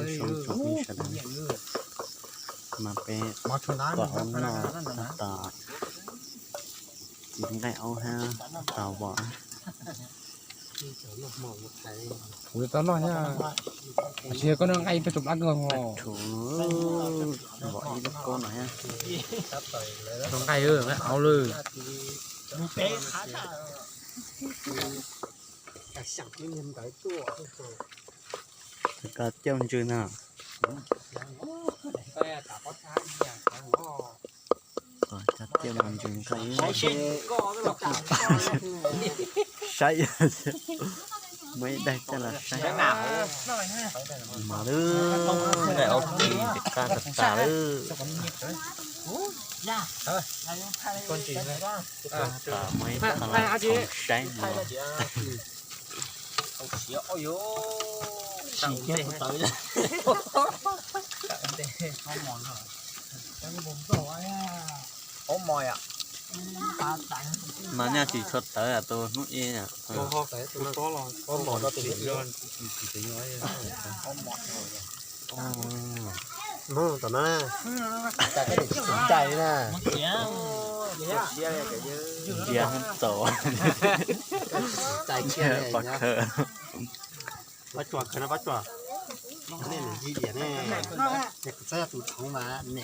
Sawv daws, mas peb tom ub no tab tom txiv nqaij aub hab tau vom. Kuv tau noj thiab. Tsis yog koj noj nqaij peb tau plab kawg os. Rhuav vom ib lub kaub no thiab. Noj nqaij, nqaij aub lawm. Koj cauj ntsws no. Cauj ntsws nqaij. Saib, muaj ib daim coj los saib. Mas lawm, nqaij aub tis ces qab tas tas lawm. Muaj ib qho los saib no. Mas nyaj tsis tshua tawv tus hnub ib. Tom no, tom no, cai na. Ntsia txaus. Pab tsuas khaws no, pab tsuas. Nej nws yig diam ne. Kuv txhaj tus thaum mas ne.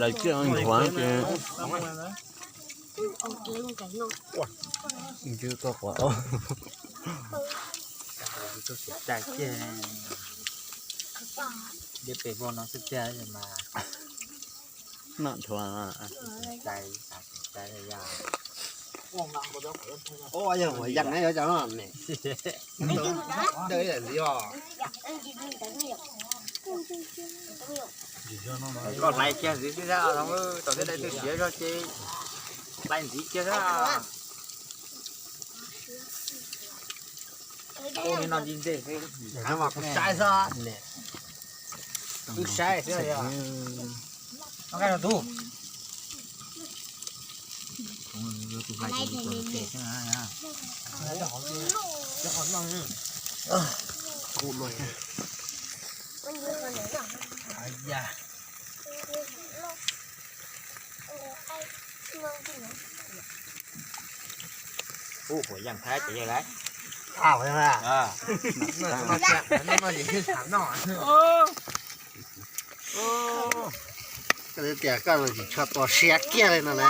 Lawv coj nchuav ces ntswb koj quav aub. Deb pem voj no xwb tiag mas. Noj nchuav. Yog ua yam ne, yog cov no ne. Dawb ib yam ntxiv os. Koj hlais kiag ntxiv xwb, tom tej dai twb siav zog ces hlais ntxiv kiag xwb. Ua li no nti ntej xwb. Kuv saib xwb ne. Kuv saib xwb. Ub, huam yam thaib ces yog lawm. Koj tias koj tsis tshua tua siab kiag li no na.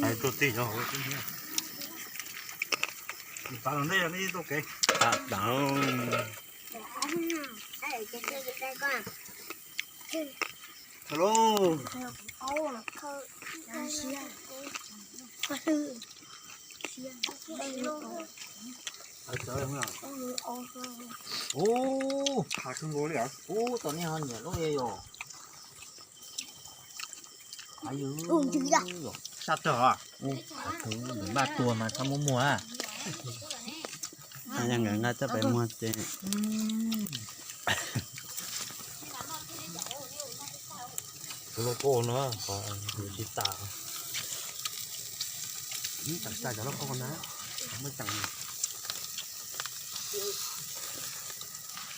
Hais tuaj tij no. Hello. Ub, ub, tau nej ho nyiam lub yog. Sab tawg os. Npaj tua mas txhob muab muag. Yog nkawd nqa coj pem muag ces. Tus lauj kaub no tsis tas. Tsis tas cov lauj kaub na. Muab tseem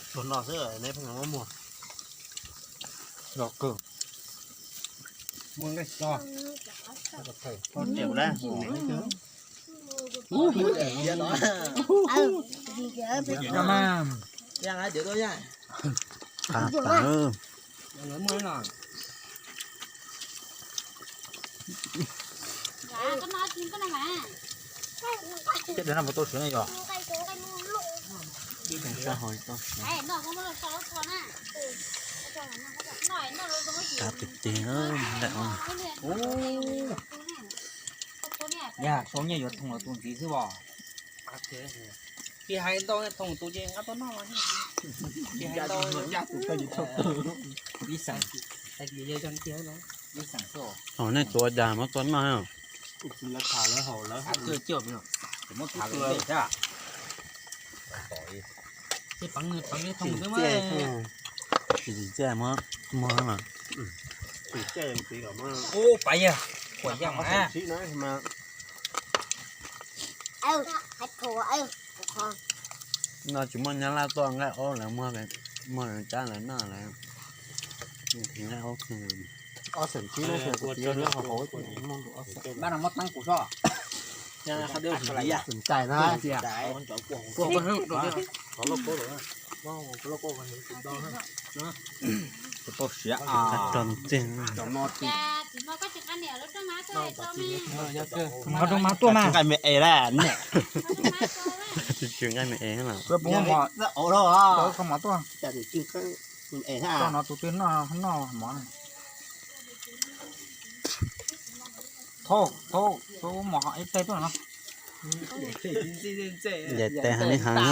tsuag no xwb neb pheej muab muag. Los kawg. Muaj nqaij tso. Tso tseem na. Ces dab no mus tu siav ne yog. Sab hauv tau siav. Kav tiag tiag, nqaij aub. Yog sau nyiaj yuav thoom los tus ntxiv xwb os. Tsis hais ntau, thoom tus ces nqa tuaj noj. Tsis hais ntau, ncaj tus koj yuav thoom tus. Ib xeem, ib xeem xwb. Thaum nej tuav cas muab tuaj noj. Lawv tham lawv haus lawv haus. Muab tham lawv thiab. Tsis txawj muab muag mas. Ub, pais yog. quav yeej na. No tsis muaj Nyab Laj tuaj nqaij aub lawv muag, muag cab lawv noj lawv nqaij aub. Ob xeem tsib no xeem kuv txiv nyob hauv hauv. Bab no muab teeb kuv soj. Sum cais na. Tau siav. Nqa rau mab tuaj mas. Nqaij me es lawm ne. Tsis nqaij me es mas. Tso no tus twg noj noj mov. Thauj, thauj, thauj mov ib teg tuaj no. Ncaim tes heev li heev na.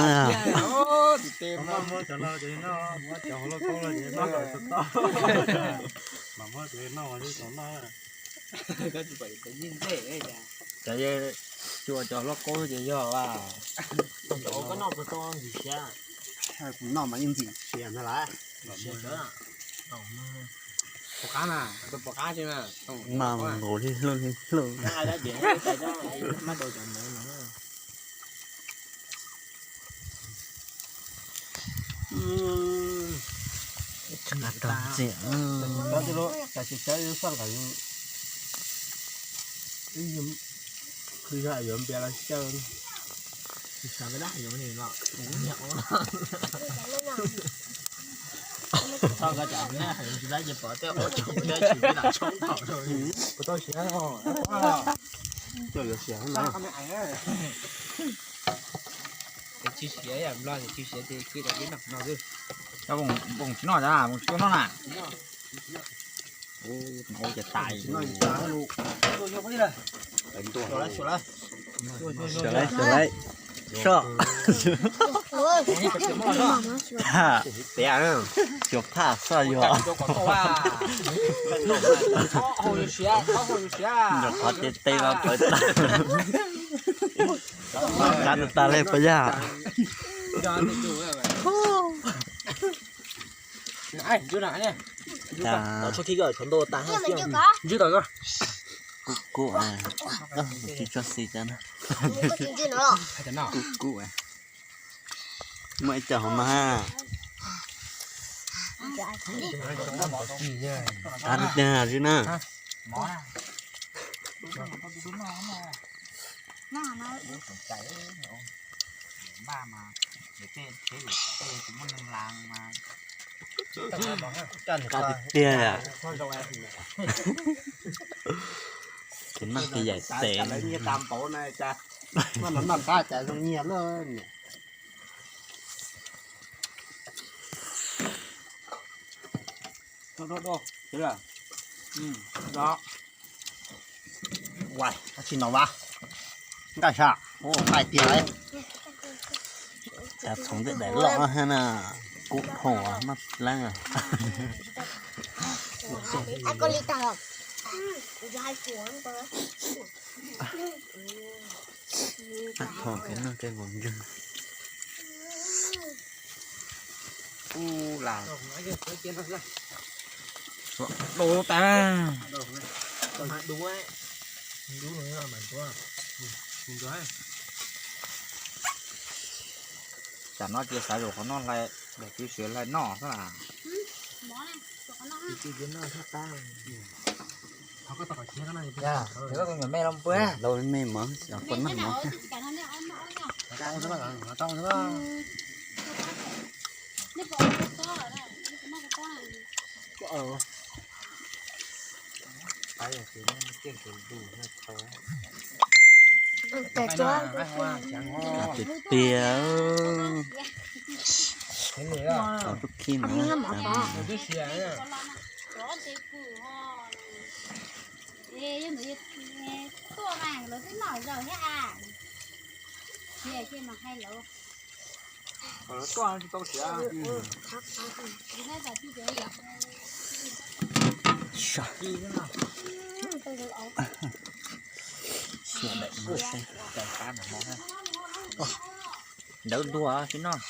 Cov, cov hluas qaub ces yog, kuv noj mas yeej ntxim siav ntag lawm. Pom qab mas, tus pom qab tsis mas. Mas nkaus li hlwj li hlwj. Tag ntxiv, khwv zog yuav npias los xyaw, xav dab yuav nim no. Tau koj cas neb hais tsis dab ces pom tej ua tshoob dab tsis dab tshoob thaum rau. Kuv tau siav, coj yuav siav na. Tsis siav, Nplog tsis siav ces kib rau kib noj no xwb. Cov npoo tsis noj, cov npoo tsis tuaj noj na. Ua cas tas. Sawv lawm, sawv lawm. Soj. Tias xyov phaj soj yuav. Nyuam qhuav tes tes los pawv tag. Qab tag li puas yog? Kub kub, tsis tshua xis cov na. Kub kub. Muaj ib co hauv no ha. Tag li tiag xwb na. Tag li tiag. Tus noj tus yaim tes. Ua tsis no vas, nqaij sab, nqaij tiag. Cas txhoov tej daim loj na, kub dhau maj leeb. Ab, thov kev noj tej vauv ntswg. Ub, las dau tas. Tsam no ces xav zaum qhov no hlais, daim kwv siav hlais noj xwb las. Lau me mov, ua noj mov. Tiag tiag. Tau tub khib no. Ntawd ntuag tsis noj.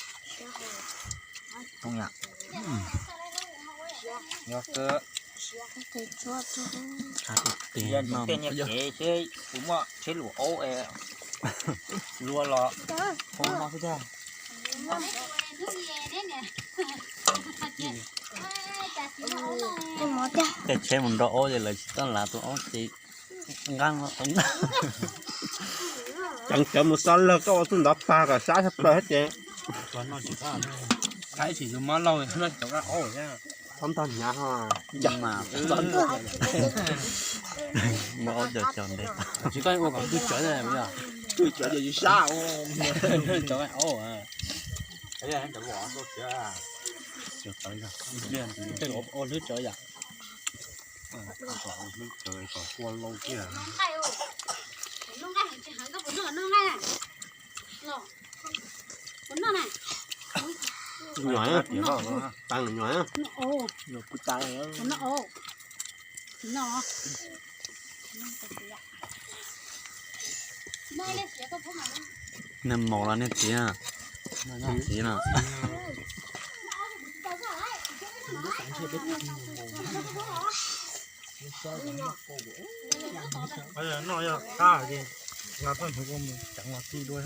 Yog kawg. Tej niag kev seb puas muaj tsheb luam aub es luaj los hu no xwb tiag. Tej tsheb mus nrau aub ces lawv tsis tau lav tus aub ces nqaj no tau na. Ceev cawv mus xav lawg koj ua txuj ntawd pag kom sab tshaj plaws thiab ces. Thaib tsis tus mab laug no cov nqaj aub thiab. Txhob ntog hnyav ho. Tsis koj ua kom twj cawv na. Twj cawv ces tsis sab. Cov nqaj aub. Ua hlwb cawv yam. Hlwb cawv kom kua lau kiag. Nyuam, nyuam, nej maum los nej txiv, txiv no. Noj yog qab ces nqa txoj hnyuv mus ceev los tij dua.